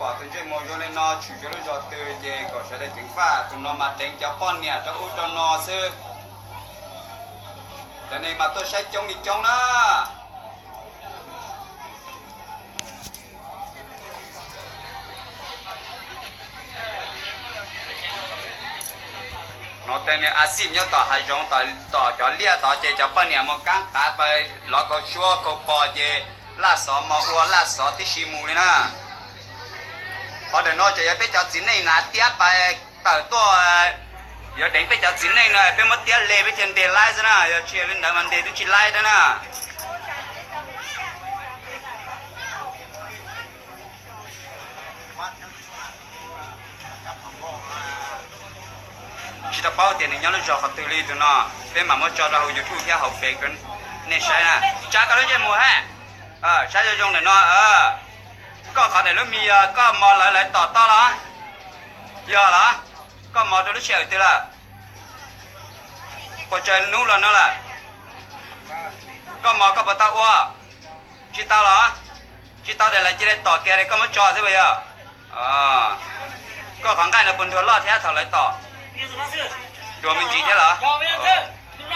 Pom tus ntsej muag zoo li no tshwm txhua lub zos twg ces kom sawv daws ceev faj, tus no mas deev cov poj niam rau ub rau no xwb. Cov neeg mas tuaj saib coob li coob na. No tej niag a xij nyob tom hav zoov, tom cov liaj tod ces cov poj niam mus kaab qav pais lov kaug tshuab kaug pos ces laj xov mos ua laj xov tib si mus li na. Qhov ntawm no ces yog peb cov txiv neej hnav tiab pais tawm tuaj, yuav deev peb cov txiv neej no peb muab tiab hle peb thiaj ntes laib xwb na, yog tsis li ntawd mas ntes twb tsis laib thiab na. Tsis tau paub tias nws nyob lub zos qhov twg li tus no, peb mam muab tso rau hauv YouTube thiab hauv Face rau nej saib na. Tsa koj lub ntsej muag hab, saib zoo zoo ntawm no. Koj qhov ntawm lub mis yog koj mos lawv lawv tom toj los? Yog los? Koj mos rau lub sij hawm twg lawm? Puas tsawg hnub los no lawm? Koj mos koj puas tau ua? Tsis tau los? Tsis tau ces lawv cia li tom kiag li koj muab tso xwb puas yog? Koj qhov nqaij no puas ntuag loj thiab thaum lawv tom? Ntuag me ntsis thiab los?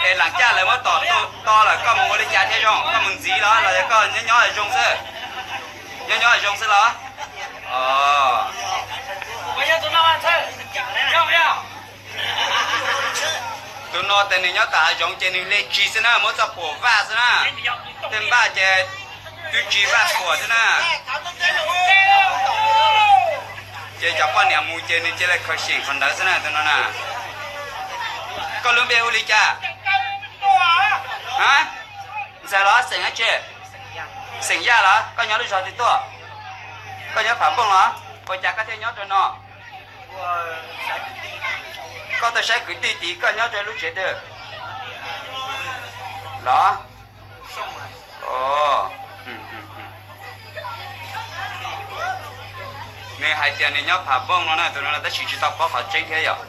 Es lam caj lawv muab tom to lawm koj mus ua li cas thiaj zoo? Koj mus ntxiv los los yog koj nyob nyob zoo xwb? Nyob nyob zoo xwb los? Tus no tes nws nyob tom hav zoov ces nws hle tsis xwb na, muab txoj phuam vaj xwb na. Tej npaj ces twb tsis vaj phuam xwb na. Ces cov poj niam mus ces nws cia li khaws xyeem qhov ntawd xwb na tus no na. Koj lub npe hu li cas? Ntxawg los xeem dab tsi? Xeem Yaj los? Koj nyob lub zos twg tuaj? Koj nyob Phav Npooj los? Ua cas koj thiaj nyob rau no? Koj tuaj saib kwv tij tid, koj nyob rau lub tsev twg los? Nws hais tias nws nyob Phav Npooj no na tus no, tab sis tsis tau paub qhov tseeb thiab yom.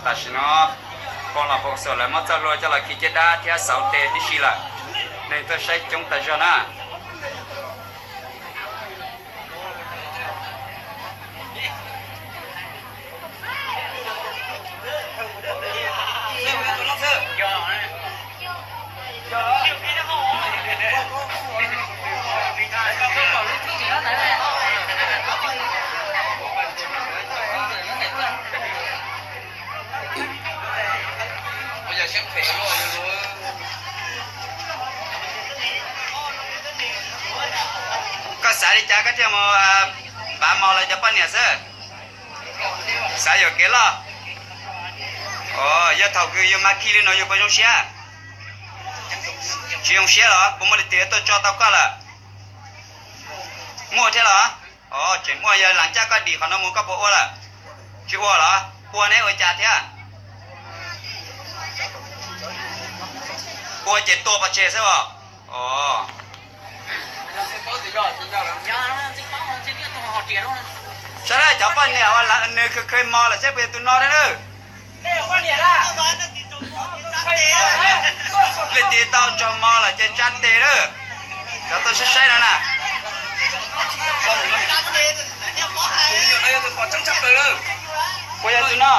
Tam sim no pog los pog xos lawv muab txoj hlua coj los khi caj dab thiab xauv tes tib si lawm, neeg tuaj saib coob tas zog na. Koj xav li cas koj thiaj mus npav mos lawv cov poj niam xwb? Xav yuam kev loj. Yog thaum kws yus mas khi li no yus puas zoo siab? Tsis zoo siab los? Puas muaj leej twg tuaj tso tau koj lawm? Muaj thiab los? Tseem muaj, yog lam caj koj dim qhov no mus koj puas ua lawm? Tsis ua los? Ua neb ua cas thiab? Ua ces tua pov tseg xwb os. Saib cov poj niam uas nws khaws khaws mos lawm seb puas yog tus no thiab lawm. Leej twg tau tsog mos lawm ces tsa tes lawm. Cov tuaj saib saib no na. Puas yog tus no?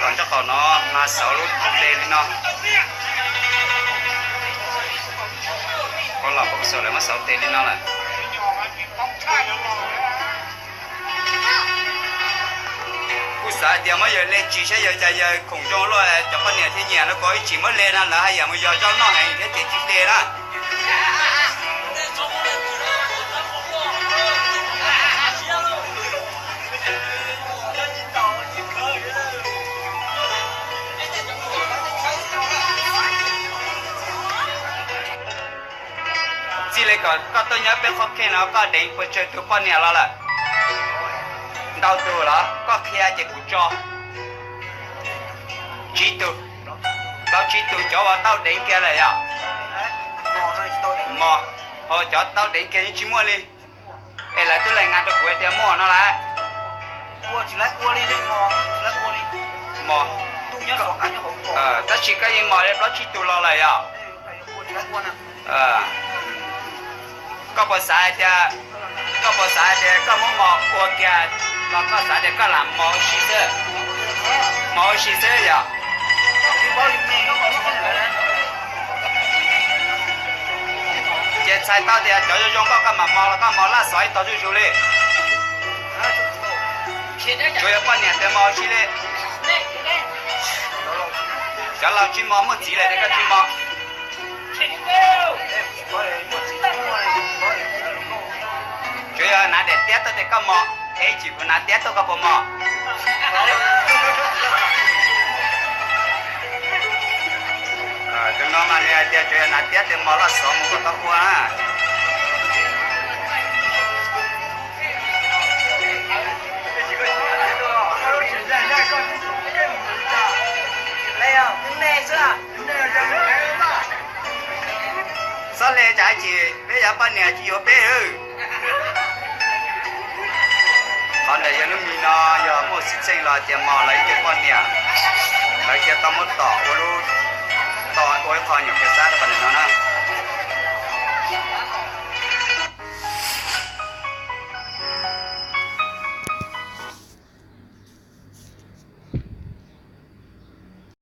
Tom ntej qaum no mas xauv lub tes li no. Pog los pog xos lawv muab xauv tes li no lawm. Kuj xav hais tias muab yawg hle tsis saib yawg cas yawg khoom zoo luaj cov poj niam thiaj nyiam no, kuv ib tsis muab hle na, lawv haj yam mus yos zaub noj heev thiab ces tsis hle na. Txij li kom koj tuaj nyob peb qhov kheej no koj deev puas tsawg tus poj niam los lawm? Ntau tus los? Koj qhia ces kuv tso. Tsib tug. Plaub tsib tug cov uas tau deev kiag lawm yom? Mos, ho cov tau deev kiag yeej tsis muaj li. Es lawv twb lees ngas rau kuv tias muaj no lawm. Mos, tab sis koj yeej mos li plaub tsib tug los lawm yom? Koj puas xav hais tias, koj puas xav hais tias koj muab mos ua kiag los koj xav tias koj lam mos ua si xwb? Mos ua si xwb yom? Ces txhais tau tias cov zoo zoo nkauj koj mam mos los koj mos laj xov ib tog zuj zus li. Tsuas yog poj niam tias mos ua si li. Cov laus tsis mos, muaj txiv lawm tias koj tsis mos. Tsuas yog hnav daim tiab tuaj tias koj mos, es tsis pub hnav tiab tuaj koj puas mos? Tus no mas nws hais tias tsuas yog hnav tiab tias mos laj xov mus kom tau ua na. Xob le cas tsis, peb yog poj niam tsis yuav peb. Qhov ntawm yog lub mis no yog muaj xib txheej los tias mos lawv ib tug poj niam, lawv thiaj tau muab tom ua lub, tom ua ib qho nyuam qhuav xab rau qhov ntawm no na.